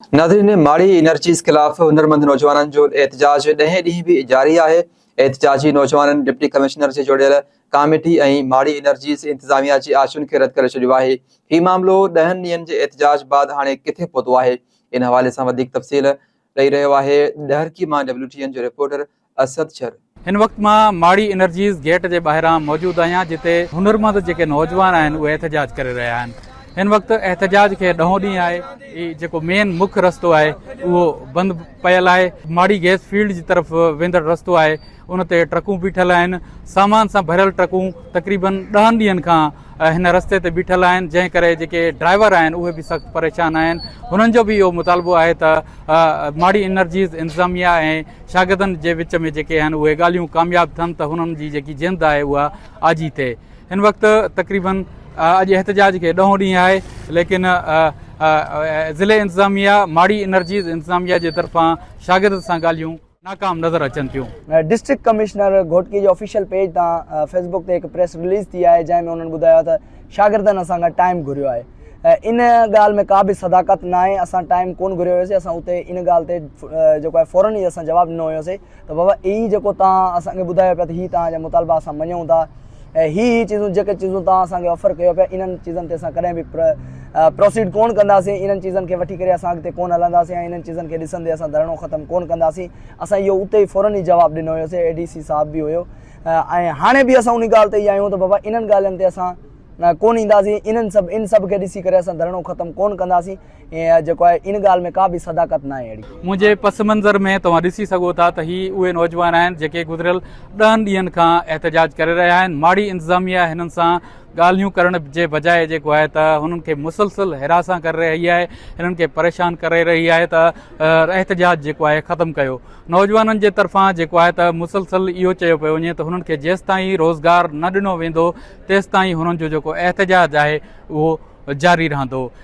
ناظرين ماڙي انرجيز خلاف هنرمند نوجوانن جو احتجاج ڏهين ڏينهن به جاري آهي احتجاجي نوجوانن ڊپٽي ڪمشنر جي جوڙيل ڪاميٽي ۽ ماڙي انرجيز انتظاميا جي آڇن کي رد ڪري ڇڏيو آهي هي معاملو ڏهن ڏينهن جي احتجاج بعد هاڻي ڪٿي پهتو آهي ان حوالي سان وڌيڪ تفصيل ڏئي رهيو آهي ڏهرڪي مان ڊبليو ٽي اين جو رپورٽر اسد شر. هن وقت مان ماڙي انرجيز گيٽ جي ٻاهران موجود آهيان جتي هنرمند جيڪي نوجوان آهن اهي احتجاج ڪري رهيا آهن هن وقت احتجاج کي ڏهون ڏينهن آهي هي جيڪو مين مک رستو آهي اهو بند پيل آهي ماڙي گيس فيلڊ جي طرف ويندڙ رستو آهي ان تي ٽرڪون بيٺل آهن سامان سان ڀريل ٽرڪون تقريبن ڏهن ڏينهن کان هن رستي تي بيٺل آهن جنهن ڪري جيڪي ڊرائيور آهن اهي به سخت پريشان آهن هنن جو به اهو مطالبو آهي ته ماڙي انرجيز انتظاميا ۽ شاگردن جي وچ ۾ جيڪي آهن اهي ڳالهيون ڪامياب ٿين ته هنن جي جيڪي جند آهي اها آجي ٿئي هن وقت تقريبن اڄ احتجاج کي ڏهون ڏينهن آهي ليڪن ضلعي انتظاميا ماڙي انرجيز انتظاميا جي طرفان شاگردن سان ڳالهيون ناڪام نظر اچن ٿيون. ڊسٽرڪٽ ڪمشنر گهوٽڪي جي آفيشل پيج تان فيس بڪ تي هڪ پريس رليز ٿي آهي جنهن ۾ انهن ٻڌايو ته شاگردن اسان کان ٽائيم گهريو آهي ان ڳالهه ۾ ڪا به صداقت ناهي اسان ٽائيم ڪون گهريو هيوسي اسان اتي ان ڳالهه تي جيڪو آهي فورن ئي اسان جواب ڏنو هيوسي ته بابا هي جيڪو تان اسان کي ٻڌايو پيا ته هي تان جا مطالبا اسان مڃون ٿا ۽ هي هي چيزون جيڪي چيزون تان اسان کي آفر ڪيو پيا انهن چيزن تي اسان ڪڏهن به پروسيڊ ڪون ڪنداسين انهن چيزن کي وٺي ڪري اسان اڳتي ڪون هلنداسين ۽ انهن چيزن کي ڏسندي اسان ڌرڻو ختم ڪون ڪنداسين اسان اهو اتي ئي فورن ئي جواب ڏنو هيوسي اي ڊي سي صاحب به هيو ۽ هاڻي به اسان ان ڳالهه تي ئي آهيون ته بابا انهن ڳالهين تي اسان ڪون اينداسين انهن سڀ ان سڀ کي ڏسي ڪري اسان ڌرڻو ختم ڪون ڪنداسين ۽ جيڪو آهي ان ڳالهه ۾ ڪا به صداقت ناهي اهڙي. منهنجي پس منظر ۾ توهان ڏسي سگهو ٿا ته هي اهي نوجوان آهن جيڪي گذريل ڏهن ڏينهن کان احتجاج ڪري رهيا آهن ماڙي انتظاميه هنن سان ڳالهيون ڪرڻ جي بجاء جيڪو آهي ته هنن کي مسلسل هراسان ڪري رهي آهي هنن کي پريشان ڪري رهي آهي ته احتجاج جيڪو آهي ختم ڪيو نوجوانن جي طرفان جيڪو آهي ته مسلسل اهو چيو پيو وڃي ته هنن کي جيستائين روزگار نه ڏنو ويندو تيستائين هنن جو جيڪو احتجاج آهي اهو جاري رهندو.